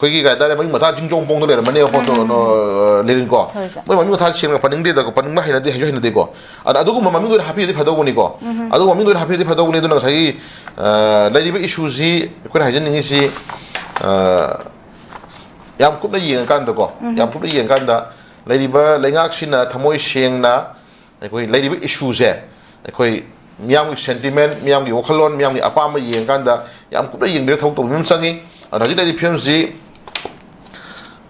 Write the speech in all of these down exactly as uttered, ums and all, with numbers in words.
ꯑꯩꯈꯣꯏꯒꯤ ꯀꯩ ꯍꯥꯏꯇꯥꯔꯦ, ꯃꯃꯤꯡ ꯃꯊꯥ ꯖꯤꯡꯖꯣꯡ ꯄꯣꯡꯗ ꯂꯩꯔꯝꯃꯅꯦꯕ ꯄꯣꯠꯇꯣ, ꯎꯝ꯫ ꯅꯣ, ꯑ, ꯂꯦꯔꯤꯟꯀꯣ꯫ ꯍꯣꯏ, ꯁꯥꯔ꯫ ꯃꯣꯏ ꯃꯃꯤꯡ ꯃꯊꯥ ꯁꯦꯡꯅ ꯄꯟꯅꯤꯡꯗꯦꯗꯀꯣ, ꯄꯟꯅꯤꯡꯕ ꯍꯩꯅꯗꯦ, ꯍꯩꯁꯨ ꯍꯩꯅꯗꯦꯀꯣ꯫ ꯑꯗ ꯑꯗꯨꯒꯨꯝꯕ ꯃꯃꯤꯡꯗꯣ ꯑꯣꯏꯅ ꯍꯥꯞꯄꯤꯔꯗꯤ ꯐꯗꯧꯕꯅꯤꯀꯣ꯫ ꯎꯝ꯫ ꯑꯗꯨꯒꯨꯝꯕ ꯃꯃꯤꯡꯗꯣ ꯑꯣꯏꯅ ꯍꯥꯞꯄꯤꯔꯗꯤ ꯐꯗꯧꯕꯅꯤ꯫ ꯑꯗꯨꯅ ꯉꯁꯥꯏꯒꯤ, ꯑ, ꯂꯩꯔꯤꯕ ꯏꯁꯨꯁꯤ ꯑꯩꯈꯣꯏꯅ ꯍꯥꯏꯖꯅꯤꯡꯉꯤꯁꯤ, ꯑ, ꯌꯥꯝ ꯀꯨꯞꯅ ꯌꯦꯡꯉꯀꯥꯟꯗꯀꯣ, ꯎꯝ꯫ ꯌꯥꯝ ꯀꯨꯞꯅ ꯌꯦꯡꯉꯀꯥꯟꯗ ꯂꯩꯔꯤꯕ ꯂꯩꯉꯥꯛꯁꯤꯅ ꯊꯃꯣꯏ ꯁꯦꯡꯅ ꯑꯩꯈꯣꯏ ꯂꯩꯔꯤꯕ ꯏꯁꯨꯁꯦ ꯑꯩꯈꯣꯏ ꯃꯤꯌꯥꯝꯒꯤ ꯁꯦꯟꯇꯤꯃꯦꯟ, ꯃꯤꯌꯥꯝꯒꯤ ꯋꯥꯈꯜꯂꯣꯟ, ꯃꯤꯌꯥꯝꯒꯤ ꯑꯄꯥꯝꯕ ꯌꯦꯡꯉꯀꯥꯟꯗ ꯌꯥꯝ ꯀꯨꯞꯅ ꯌꯦꯡꯕꯤꯔ ꯊꯕꯛ ꯇꯧꯕꯤꯕ ꯑꯃ ꯆꯪꯉꯤ꯫ ꯑꯗꯨꯅ ꯍꯧꯖꯤꯛ ꯂꯩꯔꯤꯕ ꯐꯤꯕꯝꯁꯤ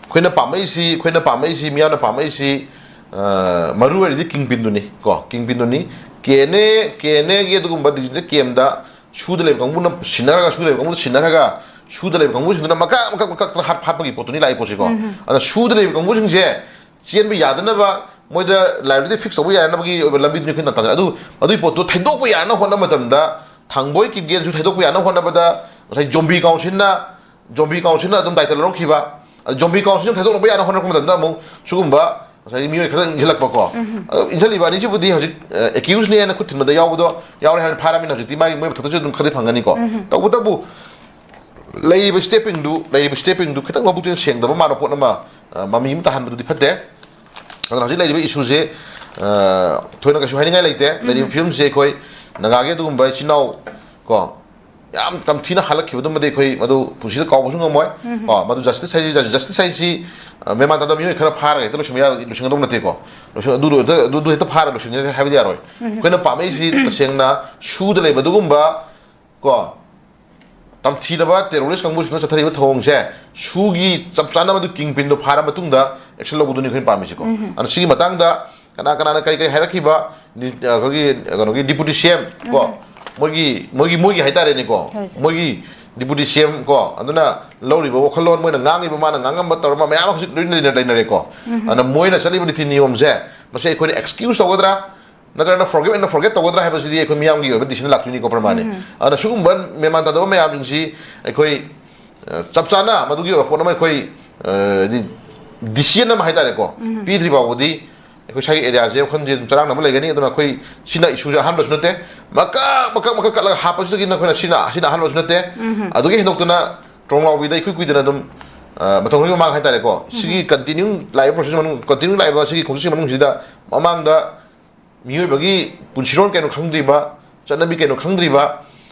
ꯑꯩꯈꯣꯏꯅ ꯄꯥꯝꯃꯛꯏꯁꯤ, ꯑꯩꯈꯣꯏꯅ ꯄꯥꯝꯃꯛꯏꯁꯤ, ꯃꯤꯌꯥꯝꯅ ꯄꯥꯝꯃꯛꯏꯁꯤ, ꯑ, ꯃꯔꯨ ꯑꯣꯏꯔꯤꯗꯤ ꯀꯤꯡ ꯄꯤꯟꯗꯨꯅꯤ ꯀꯣ, ꯀꯤꯡ ꯄꯤꯟꯗꯨꯅꯤ꯫ K N A, K N ꯑꯦꯒꯤ ꯑꯗꯨꯒꯨꯝꯕ ꯗꯤꯖꯤꯇꯦꯜ ꯀꯦꯝꯗ ꯁꯨꯗ ꯂꯩꯕ ꯀꯥꯡꯕꯨꯅ ꯁꯤꯟꯅꯔꯒ, ꯁꯨꯗ ꯂꯩꯕ ꯀꯥꯡꯕꯨꯅ ꯁꯤꯟꯅꯔꯒ, ꯁꯨꯗ ꯂꯩꯕ ꯀꯥꯡꯕꯨꯁꯤꯡꯗꯨꯅ ꯃꯀꯛ ꯃꯀꯛ ꯃꯀꯛꯇꯅ ꯍꯥꯠ-, ꯍꯥꯠꯄꯒꯤ ꯄꯣꯠꯇꯨꯅꯤ ꯂꯥꯛꯏ ꯄꯣꯠꯁꯤꯀꯣ꯫ ꯎꯝ꯫ ꯑꯗꯨꯅ ꯁꯨꯗ ꯂꯩꯕ ꯀꯥꯡꯕꯨꯁꯤꯡꯁꯦ ꯆꯦꯟꯕ ꯌꯥꯗꯅꯕ, ꯃꯣꯏꯗ ꯂꯥꯏꯕ꯭ꯔꯦꯔꯤꯗ ꯐꯤꯛꯁ ꯇꯧꯕ ꯌꯥꯅꯕꯒꯤ ꯑꯣꯏꯕ ꯂꯝꯕꯤꯗꯨꯅꯤ ꯑꯩꯈꯣꯏꯅ ꯇꯥꯟꯅꯔꯤ꯫ ꯑꯗꯨ, ꯑꯗꯨꯒꯤ ꯄꯣꯠꯇꯨ ꯊꯩꯗꯣꯛꯄ ꯌꯥꯅꯕ ꯍꯣꯠꯅꯕ ꯃꯇꯝꯗ, ꯊꯥꯡꯕꯣꯏ ꯀꯤꯞꯒꯦꯟꯁꯨ ꯊꯩꯗꯣꯛꯄ ꯌꯥꯅꯕ ꯍꯣꯠꯅꯕꯗ, ꯉꯁꯥꯏ ꯖꯣꯝꯕꯤ ꯀꯥꯎꯟꯁꯤꯜꯅ, ꯖꯣꯝꯕꯤ ꯀꯥꯎꯟꯁꯤꯜꯅ ꯑꯗꯨꯝ ꯗꯥꯏꯇ ꯂꯧꯔꯛꯈꯤꯕ꯫ ꯑꯗ ꯖꯣꯝꯕꯤ ꯀꯥꯎꯟꯁꯤꯜꯅ ꯊꯩꯗꯣꯛꯅꯕ ꯌꯥꯅꯕ ꯍꯣꯠꯅꯔꯛꯄ ꯃꯇꯝꯗ ꯑꯃꯨꯛ ꯁꯤꯒꯨꯝꯕ ꯉꯁꯥꯏꯒꯤ ꯃꯤꯑꯣꯏ ꯈꯔ ꯏꯟꯁꯤꯜꯂꯛꯄꯀꯣ꯫ ꯎꯝ꯫ ꯑꯗꯣ ꯏꯟꯁꯤꯜꯂꯤꯕ ꯑꯅꯤꯁꯤꯕꯨꯗꯤ ꯍꯧꯖꯤꯛ, ꯑ, ꯑꯦꯀ꯭ꯌꯨꯁꯅꯦꯅ ꯈꯨꯠ ꯊꯤꯟꯕꯗ ꯌꯥꯎꯕꯗꯣ ꯌꯥꯎꯔꯦ ꯍꯥꯏꯅ ꯐꯥꯔꯃꯤꯅ ꯍꯧꯖꯤꯛꯇꯤ ꯃꯥꯒꯤ ꯃꯣꯏ ꯃꯊꯛꯇꯁꯨ ꯑꯗꯨꯝ ꯈꯔꯗꯤ ꯐꯪꯒꯅꯤꯀꯣ꯫ ꯎꯝ꯫ ꯇꯧꯕꯇꯕꯨ ꯂꯩꯔꯤꯕ ꯁ꯭ꯇꯦꯞꯄꯤꯡꯗꯨ, ꯂꯩꯔꯤꯕ ꯁ꯭ꯇꯦꯞꯄꯤꯡꯗꯨ ꯈꯤꯇꯪ ꯃꯕꯨꯛ ꯆꯦꯜ ꯁꯦꯡꯗꯕ ꯃꯥꯟꯕ ꯄꯣꯠ ꯑꯃ, ꯑ, ꯃꯃꯤ ꯑꯃ ꯇꯥꯍꯟꯕꯗꯨꯗꯤ ꯐꯠꯇꯦ꯫ ꯑꯗꯨꯅ ꯍꯧꯖꯤꯛ ꯂꯩꯔꯤꯕ ꯏꯁꯨꯁꯦ, ꯑ, ꯊꯣꯏꯅ ꯀꯩꯁꯨ ꯍꯥꯏꯅꯤꯡꯉꯥꯏ ꯂꯩꯇꯦ꯫ ꯂꯩꯔꯤꯕ ꯎꯝ꯫ ꯐꯤꯕꯝꯁꯦ ꯑꯩꯈꯣꯏ ꯅꯥꯒꯥꯒꯤ ꯑꯗꯨꯒꯨꯝꯕ ꯏꯆꯤꯟ ꯏꯅꯥꯎ ꯀꯣ, ꯌꯥꯝ ꯇꯝꯊꯤꯅ ꯍꯜꯂꯛꯈꯤꯕꯗꯨꯃꯗꯤ ꯑꯩꯈꯣꯏ ꯃꯗꯨ ꯄꯨꯟꯁꯤꯗ ꯀꯥꯎꯕꯁꯨ ꯉꯝꯃꯣꯏ꯫ ꯎꯝ꯫ ꯀꯣ, ꯃꯗꯨ ꯖꯁꯇꯤꯁ ꯍꯥꯏꯁꯤ, ꯖꯁꯇꯤꯁ ꯍꯥꯏꯁꯤ, ꯑ, ꯃꯦꯃꯥꯟ ꯇꯥꯗꯕ ꯃꯤꯑꯣꯏ ꯈꯔ ꯐꯥꯔꯒ ꯍꯦꯛꯇ ꯂꯣꯏꯁꯤꯟꯕ ꯌꯥ-, ꯂꯣꯏꯁꯤꯟꯒꯗꯧ ꯅꯠꯇꯦꯀꯣ꯫ ꯂꯣꯏꯁꯤꯟ-, ꯑꯗꯨ ꯂꯣꯏ-, ꯑꯗꯨ ꯍꯦꯛꯇ ꯐꯥꯔꯒ ꯂꯣꯏꯁꯤꯟꯒꯅꯤ ꯍꯥꯏꯕꯗꯤ ꯌꯥꯔꯣꯏ꯫ ꯎꯝ꯫ ꯑꯩꯈꯣꯏꯅ ꯄꯥꯝꯃꯛꯏꯁꯤ ꯇꯁꯦꯡꯅ ꯁꯨꯗ ꯂꯩꯕ ꯑꯗꯨꯒꯨꯝꯕ ꯀꯣ, ꯇꯝꯊꯤꯔꯕ ꯇꯦꯔꯣꯔꯤꯁ ꯀꯥꯡꯕꯨꯁꯤꯡꯅ ꯆꯠꯊꯔꯤꯕ ꯊꯧꯑꯣꯡꯁꯦ ꯁꯨꯒꯤ ꯆꯞ ꯆꯥꯅ ꯃꯗꯨ ꯀꯤꯡ ꯄꯤꯟꯗꯣ ꯐꯥꯔ ꯃꯇꯨꯡꯗ ꯑꯦꯛꯁꯟ ꯂꯧꯕꯗꯨꯅꯤ ꯑꯩꯈꯣꯏꯅ ꯄꯥꯝꯃꯤꯁꯤꯀꯣ꯫ ꯎꯝ꯫ ꯑꯗꯨꯅ ꯁꯤꯒꯤ ꯃꯇꯥꯡꯗ ꯀꯅꯥ ꯀꯅꯥꯅ ꯀꯔꯤ ꯀꯔꯤ ꯍꯥꯏꯔꯛꯈꯤꯕ, ꯗꯤ-, ꯑꯩꯈꯣꯏꯒꯤ ꯀꯩꯅꯣꯒꯤ ꯗꯤꯄꯨꯇꯤ ꯁꯤ ꯑꯦꯝ ꯀꯣ, ꯎꯝ꯫ ꯃꯣꯏꯒꯤ, ꯃꯣꯏꯒꯤ, ꯃꯣꯏꯒꯤ ꯍꯥꯏꯇꯥꯔꯦꯅꯦꯀꯣ, ꯍꯣꯏ, ꯁꯥꯔ꯫ ꯃꯣꯏꯒꯤ ꯗꯤꯄꯨꯇꯤ ꯁꯤ ꯑꯦꯝ ꯀꯣ, ꯑꯗꯨꯅ ꯂꯧꯔꯤꯕ ꯋꯥꯈꯜꯂꯣꯟ, ꯃꯣꯏꯅ ꯉꯥꯡꯉꯤꯕ, ꯃꯥꯅ ꯉꯥꯡꯉꯝꯕ ꯇꯧꯔꯝꯕ ꯃꯌꯥꯝ ꯑꯃ ꯍꯧꯖꯤꯛ ꯂꯣꯏꯅ ꯂꯩꯅ-, ꯂꯩꯅꯔꯦꯀꯣ꯫ ꯎꯝ꯫ ꯑꯗꯨꯅ ꯃꯣꯏꯅ ꯆꯠꯂꯤꯕ ꯅꯤꯇꯤ ꯅꯤꯌꯣꯝꯁꯦ, ꯃꯁꯤ ꯑꯩꯈꯣꯏꯅ ꯑꯦꯛꯁꯀ꯭ꯌꯨꯁ ꯇꯧꯒꯗ꯭ꯔꯥ, ꯅꯠꯇ꯭ꯔꯒꯅ forgive and forget ꯇꯧꯒꯗ꯭ꯔꯥ ꯍꯥꯏꯕꯁꯤꯗꯤ ꯑꯩꯈꯣꯏ ꯃꯤꯌꯥꯝꯒꯤ ꯑꯣꯏꯕ decision ꯂꯥꯛꯇꯣꯏꯅꯤꯀꯣ, ꯄ꯭ꯔꯃꯥꯅꯤ꯫ ꯎꯝ꯫ ꯑꯗꯨꯅ ꯁꯤꯒꯨꯝꯕ ꯃꯦꯃꯥꯟ ꯇꯥꯗꯕ ꯃꯌꯥꯝꯁꯤꯡꯁꯤ ꯑꯩꯈꯣꯏ, ꯑ, ꯆꯞ ꯆꯥꯅ ꯃꯗꯨꯒꯤ ꯑꯣꯏꯕ ꯄꯣꯠ ꯑꯃ ꯑꯩꯈꯣꯏ, ꯑ, ꯍꯥꯏꯗꯤ decision ꯑꯃ ꯍꯥꯏꯇꯥꯔꯦꯀꯣ, ꯎꯝ꯫ ꯄꯤꯗ꯭ꯔꯤ ꯐꯥꯎꯕꯗꯤ ꯑꯩꯈꯣꯏ ꯁ꯭ꯋꯥꯏꯒꯤ ꯑꯦꯔꯤꯌꯥꯁꯦ ꯋꯥꯈꯜꯁꯦ ꯑꯗꯨꯝ ꯆꯔꯥꯡꯅꯕ ꯂꯩꯒꯅꯤ꯫ ꯑꯗꯨꯅ ꯑꯩꯈꯣꯏ ꯁꯤꯅ ꯏꯁꯨꯁꯦ ꯑꯍꯥꯟꯕꯁꯨ ꯅꯠꯇꯦ, ꯃꯀꯛ, ꯃꯀꯛ, ꯃꯀꯛ ꯀꯛꯂꯒ ꯍꯥꯞꯄꯁꯤꯗꯒꯤ ꯅꯈꯣꯏꯅ ꯁꯤꯅ, ꯁꯤꯅ ꯑꯍꯥꯟꯕꯁꯨ ꯅꯠꯇꯦ꯫ ꯎꯝ꯫ ꯑꯗꯨꯒꯤ ꯍꯦꯟꯗꯣꯛꯇꯅ ꯇ꯭ꯔꯣꯡꯂꯥꯎꯕꯤꯗ ꯏꯀꯨꯏ ꯀꯨꯏꯗꯅ ꯑꯗꯨꯝ ꯃꯇꯝ ꯈꯔꯒꯤ ꯃꯃꯥꯡ ꯍꯥꯏꯇꯥꯔꯦꯀꯣ, ꯁꯤꯒꯤ ꯀꯟꯇꯤꯅ꯭ꯌꯨ ꯂꯥꯛꯏꯕ ꯄ꯭ꯔꯣꯁꯦꯁ ꯃꯅꯨꯡ, ꯀꯟꯇꯤꯅ꯭ꯌꯨ ꯂꯥꯛꯏꯕ ꯁꯤꯒꯤ ꯈꯣꯡꯆꯠꯁꯤꯒꯤ ꯃꯅꯨꯡꯁꯤꯗ ꯃꯃꯥꯡꯗ ꯃꯤꯑꯣꯏꯕꯒꯤ ꯄꯨꯟꯁꯤꯔꯣꯟ ꯀꯩꯅꯣ ꯈꯪꯗ꯭ꯔꯤꯕ, ꯆꯠꯅꯕꯤ ꯀꯩꯅꯣ ꯈꯪꯗ꯭ꯔꯤꯕ,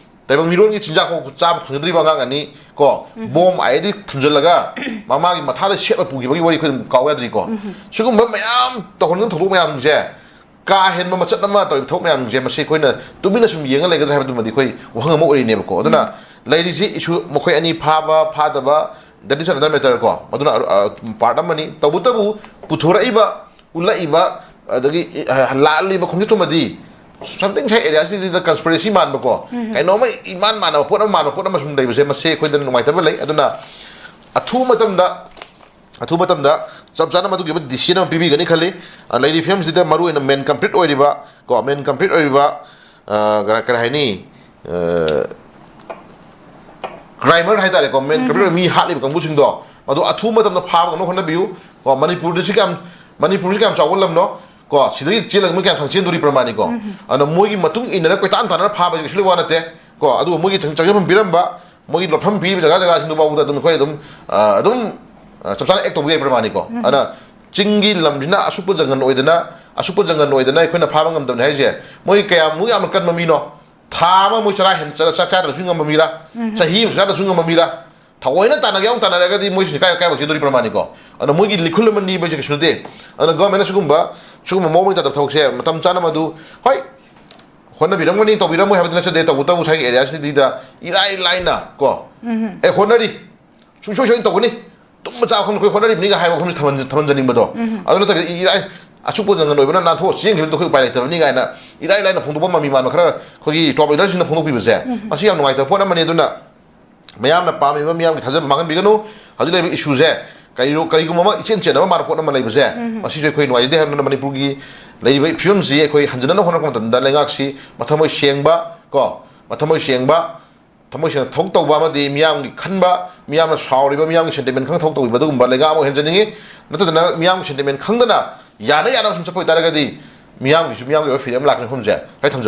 ꯇꯥꯏꯕꯪ ꯃꯤꯔꯣꯟꯒꯤ ꯆꯤꯟꯖꯥꯛ ꯐꯥꯎ ꯆꯥꯕ ꯐꯪꯖꯗ꯭ꯔꯤꯕ ꯑꯉꯥꯡ ꯑꯅꯤ ꯀꯣ, ꯕꯣꯝ ꯑꯥꯏ ꯗꯤ ꯐꯨꯝꯖꯤꯜꯂꯒ ꯃꯃꯥꯒꯤ ꯃꯊꯥꯗ ꯁꯦꯠꯂ ꯄꯨꯈꯤꯕꯒꯤ ꯋꯥꯔꯤ ꯑꯩꯈꯣꯏ ꯑꯗꯨꯝ ꯀꯥꯎ ꯌꯥꯗ꯭ꯔꯤꯀꯣ꯫ ꯁꯤꯒꯨꯝꯕ ꯃꯌꯥꯝ ꯇꯧꯍꯟꯗꯅ ꯊꯧꯗꯣꯛ ꯃꯌꯥꯝꯁꯦ, ꯀꯥ ꯍꯦꯟꯕ ꯃꯆꯠ ꯑꯃ ꯇꯧꯔꯤꯕ ꯊꯕꯛ ꯃꯌꯥꯝꯁꯦ, ꯃꯁꯤ ꯑꯩꯈꯣꯏꯅ ꯇꯨꯃꯤꯟꯅ ꯁꯨꯝ ꯌꯦꯡꯉ ꯂꯩꯒꯗ꯭ꯔꯥ ꯍꯥꯏꯕꯗꯨꯃꯗꯤ ꯑꯩꯈꯣꯏ ꯋꯥꯍꯪ ꯑꯃ ꯑꯣꯏꯔꯤꯅꯦꯕꯀꯣ꯫ ꯑꯗꯨꯅ ꯂꯩꯔꯤꯁꯤ ꯏꯁꯨ ꯃꯈꯣꯏ ꯑꯅꯤ ꯐꯥꯕ ꯐꯥꯗꯕ, that is another matter ꯀꯣ, ꯃꯗꯨꯅ ꯄꯥꯔꯠ ꯑꯃꯅꯤ꯫ ꯇꯧꯕꯇꯕꯨ ꯄꯨꯊꯣꯔꯛꯏꯕ, ꯎꯠꯂꯛꯏꯕ, ꯑꯗꯒꯤ ꯂꯥꯛꯂꯤꯕ ꯈꯣꯡꯆꯠꯇꯨꯃꯗꯤ something ꯁꯥꯏ ꯑꯦꯔꯤꯌꯥꯁꯤꯗ ꯀꯟꯁꯄꯤꯔꯦꯁꯤ ꯃꯥꯟꯕꯀꯣ, ꯀꯩꯅꯣꯝꯃ ꯏꯃꯥꯟ ꯃꯥꯟꯅꯕ ꯄꯣꯠ ꯑꯃ, ꯃꯥꯟꯕ ꯄꯣꯠ ꯑꯃ ꯁꯨꯝ ꯂꯩꯕꯁꯦ, ꯃꯁꯤ ꯑꯩꯈꯣꯏꯗ ꯅꯨꯡꯉꯥꯏꯇꯕ ꯂꯩ꯫ ꯑꯗꯨꯅ ꯑꯊꯨꯕ ꯃꯇꯝꯗ, ꯑꯊꯨꯕ ꯃꯇꯝꯗ ꯆꯞ ꯆꯥꯅ ꯃꯗꯨꯒꯤ ꯑꯣꯏꯕ ꯗꯤꯁꯤꯖꯟ ꯑꯃ ꯄꯤꯕꯤꯒꯅꯤ ꯈꯜꯂꯤ꯫ ꯑ, ꯂꯩꯔꯤꯕ ꯐꯤꯕꯝꯁꯤꯗ ꯃꯔꯨꯑꯣꯏꯅ ꯃꯦꯟ ꯀꯜꯄ꯭ꯔꯤꯠ ꯑꯣꯏꯔꯤꯕ ꯀꯣ, ꯃꯦꯟ ꯀꯜꯄ꯭ꯔꯤꯠ ꯑꯣꯏꯔꯤꯕ, ꯑ, ꯀꯔ-, ꯀꯔꯤ ꯍꯥꯏꯅꯤ, ꯑ, ꯀ꯭ꯔꯥꯏꯃꯔ ꯍꯥꯏꯇꯥꯔꯦꯀꯣ, ꯃꯦꯟ ꯀꯜꯄ꯭ꯔꯤꯠ ꯑꯣꯏꯕ ꯃꯤ ꯍꯥꯠꯂꯤꯕ ꯀꯥꯡꯕꯨꯁꯤꯡꯗꯣ, ꯃꯗꯨ ꯑꯊꯨꯕ ꯃꯇꯝꯗ ꯐꯥꯕ ꯉꯝꯅꯕ ꯍꯣꯠꯅꯕꯤꯌꯨ ꯀꯣ꯫ ꯃꯅꯤꯄꯨꯔꯗꯤ ꯁꯤ ꯀꯌꯥꯝ, ꯃꯅꯤꯄꯨꯔꯁꯤ ꯀꯌꯥꯝ ꯆꯥꯎꯕ ꯂꯝꯅꯣ ꯀꯣ, ꯁꯤꯗꯒꯤ ꯆꯦꯜꯂꯒ ꯃꯣꯏ ꯀꯌꯥꯝ ꯈꯪ ꯆꯦꯟꯗꯣꯔꯤ ꯄ꯭ꯔꯃꯥꯅꯤꯀꯣ꯫ ꯑꯗꯨꯅ ꯃꯣꯏꯒꯤ ꯃꯇꯨꯡ ꯏꯟꯅꯔ ꯀꯣꯏꯇꯥꯟ ꯇꯥꯟꯅꯔ ꯐꯥꯕꯁꯦ ꯀꯩꯁꯨ ꯂꯩ ꯋꯥ ꯅꯠꯇꯦ ꯀꯣ꯫ ꯑꯗꯨꯒ ꯃꯣꯏꯒꯤ ꯆꯪ-, ꯆꯪꯖꯐꯝ ꯄꯤꯔꯝꯕ, ꯃꯣꯏꯒꯤ ꯂꯣꯠꯐꯝ ꯄꯤꯔꯤꯕ ꯖꯒꯥ ꯖꯒꯥꯁꯤꯡꯗꯨ ꯐꯥꯎꯕꯗ ꯑꯗꯨꯝ ꯑꯩꯈꯣꯏ ꯑꯗꯨꯝ, ꯑ, ꯑꯗꯨꯝ, ꯑ, ꯆꯞ ꯆꯥꯅ ꯑꯦꯛ ꯇꯧꯕ ꯌꯥꯏ ꯄ꯭ꯔꯃꯥꯅꯤꯀꯣ꯫ ꯑꯗꯨꯅ ꯆꯤꯡꯒꯤ ꯂꯝꯁꯤꯅ ꯑꯁꯨꯛꯄ ꯖꯪꯒꯜ ꯑꯣꯏꯗꯅ, ꯑꯁꯨꯛꯄ ꯖꯪꯒꯜ ꯑꯣꯏꯗꯅ ꯑꯩꯈꯣꯏꯅ ꯐꯥꯕ ꯉꯝꯗꯕꯅꯤ ꯍꯥꯏꯁꯦ, ꯃꯣꯏ ꯀꯌꯥꯃꯨꯛ ꯌꯥꯝꯅ ꯀꯟꯕ ꯃꯤꯅꯣ? ꯊꯥ ꯑꯃ ꯃꯣꯏ ꯆꯔꯥ ꯍꯦꯟ-, ꯆꯔꯥ-, ꯆꯥꯛ ꯆꯥꯗ꯭ꯔꯁꯨ ꯉꯝꯕ ꯃꯤꯔꯥ? ꯆꯍꯤ ꯑꯃ ꯆꯥꯗ꯭ꯔꯁꯨ ꯉꯝꯕ ꯃꯤꯔꯥ? ꯊꯑꯣꯏꯅ ꯇꯥꯟꯅꯒꯦ ꯌꯥꯎꯅ ꯇꯥꯟꯅꯔꯒꯗꯤ ꯃꯣꯏꯁꯤꯡꯁꯦ ꯀꯥꯏ, ꯀꯥꯏꯐꯥꯎ ꯆꯦꯟꯗꯣꯔꯤ ꯄ꯭ꯔꯃꯥꯅꯤꯀꯣ꯫ ꯑꯗꯨꯅ ꯃꯣꯏꯒꯤ ꯂꯤꯈꯨꯜ ꯑꯃ ꯅꯤꯕ ꯍꯥꯏꯁꯦ ꯀꯩꯁꯨ ꯅꯠꯇꯦ꯫ ꯑꯗꯨꯅ ꯒꯣꯔꯃꯦꯟꯅ ꯁꯤꯒꯨꯝꯕ, ꯁꯤꯒꯨꯝꯕ ꯃꯑꯣꯡ ꯃꯔꯤꯟ ꯇꯥꯗꯕ ꯊꯕꯛꯁꯦ ꯃꯇꯝ ꯆꯥꯅ ꯃꯗꯨ, ꯍꯣꯏ, ꯍꯣꯠꯅꯕꯤꯔꯝꯒꯅꯤ, ꯇꯧꯕꯤꯔꯝꯃꯣꯏ ꯍꯥꯏꯕꯗꯤ ꯅꯠꯆꯗꯦ, ꯇꯧꯕꯇꯕꯨ ꯉꯁꯥꯏꯒꯤ ꯑꯦꯔꯤꯌꯥꯁꯤꯗ ꯏꯔꯥꯏ ꯂꯥꯏꯅ ꯀꯣ, ꯑꯦ, ꯍꯣꯠꯅꯔꯤ, ꯁꯨꯡꯁꯣꯏ ꯁꯣꯏꯗꯅ ꯇꯧꯒꯅꯤ, ꯇꯨꯝꯕ ꯆꯥꯕ ꯈꯪꯗ ꯑꯩꯈꯣꯏ ꯍꯣꯠꯅꯔꯤꯕꯅꯤꯒ ꯍꯥꯏꯕ ꯋꯥꯐꯝꯁꯤ ꯊꯝꯍꯟ-, ꯊꯝꯍꯟꯖꯅꯤꯡꯕꯗꯣ꯫ ꯑꯗꯨ ꯅꯠꯇꯕꯤꯗ ꯏꯔꯥꯏ, ꯑꯆꯨꯞꯄ ꯖꯪꯒꯜ ꯑꯣꯏꯕꯅ ꯅꯥꯟꯊꯣꯛꯑ ꯆꯦꯟꯈꯤꯕꯗꯣ ꯑꯩꯈꯣꯏ ꯎꯄꯥꯏ ꯂꯩꯇꯕꯅꯤ ꯀꯥꯏꯅ ꯏꯔꯥꯏ ꯂꯥꯏꯅ ꯐꯣꯡꯗꯣꯛꯄ ꯃꯃꯤ ꯃꯥꯟꯕ ꯈꯔ ꯑꯩꯈꯣꯏꯒꯤ ꯇꯣꯞ ꯂꯤꯗꯔꯁꯤꯡꯅ ꯐꯣꯡꯗꯣꯛꯄꯤꯕꯁꯦ, ꯃꯁꯤ ꯌꯥꯝ ꯅꯨꯡꯉꯥꯏꯇꯕ ꯄꯣꯠ ꯑꯃꯅꯤ꯫ ꯑꯗꯨꯅ ꯃꯌꯥꯝꯅ ꯄꯥꯝꯃꯤꯕ ꯃꯤꯌꯥꯝꯒꯤ ꯊꯥꯖꯕ ꯃꯥꯡꯍꯟꯕꯤꯒꯅꯨ꯫ ꯍꯧꯖꯤꯛ ꯂꯩꯔꯤꯕ ꯏꯁꯨꯁꯦ ꯀꯔꯤꯅꯣ, ꯀꯔꯤꯒꯨꯝꯕ ꯑꯃ ꯏꯆꯦꯟ ꯆꯦꯟꯅꯕ ꯃꯥꯟꯕ ꯄꯣꯠ ꯑꯃ ꯂꯩꯕꯁꯦ, ꯃꯁꯤꯁꯨ ꯑꯩꯈꯣꯏ ꯅꯨꯡꯉꯥꯏꯖꯗꯦ꯫ ꯍꯥꯏꯕꯅ ꯃꯅꯤꯄꯨꯔꯒꯤ ꯂꯩꯔꯤꯕ ꯐꯤꯕꯝꯁꯤ ꯑꯩꯈꯣꯏ ꯍꯟꯖꯤꯟꯅꯅꯕ ꯍꯣꯠꯅꯔꯛꯄ ꯃꯇꯝꯗ ꯂꯩꯉꯥꯛꯁꯤ ꯃꯊꯃꯣꯏ ꯁꯦꯡꯕ ꯀꯣ, ꯃꯊꯃꯣꯏ ꯁꯦꯡꯕ, ꯊꯃꯣꯏ ꯁꯦꯡꯅ ꯊꯕꯛ ꯇꯧꯕ ꯑꯃꯗꯤ ꯃꯤꯌꯥꯝꯒꯤ ꯈꯟꯕ, ꯃꯤꯌꯥꯝꯅ ꯁꯥꯎꯔꯤꯕ, ꯃꯤꯌꯥꯝꯒꯤ ꯁꯦꯟꯇꯤꯃꯦꯟ ꯈꯪ ꯊꯕꯛ ꯇꯧꯕꯤꯕ ꯑꯗꯨꯒꯨꯝꯕ ꯂꯩꯉꯥꯛ ꯑꯃ ꯑꯣꯏꯍꯟꯖꯅꯤꯡꯉꯤ꯫ ꯅꯠꯇꯗꯅ ꯃꯤꯌꯥꯝꯒꯤ ꯁꯦꯟꯇꯤꯃꯦꯟ ꯈꯪꯗꯅ ꯌꯥꯅ ꯌꯥꯅꯕ ꯁꯨꯝ ꯆꯠꯄ ꯑꯣꯏꯇꯥꯔꯒꯗꯤ ꯃꯤꯌꯥꯝꯒꯤꯁꯨ ꯃꯤꯌꯥꯝꯒꯤ ꯑꯣꯏꯕ ꯐꯤꯔꯦꯞ ꯑꯃ ꯂꯥꯛꯀꯅꯤ ꯃꯐꯝꯁꯦ ꯑꯩ ꯊꯝꯖꯒꯦ꯫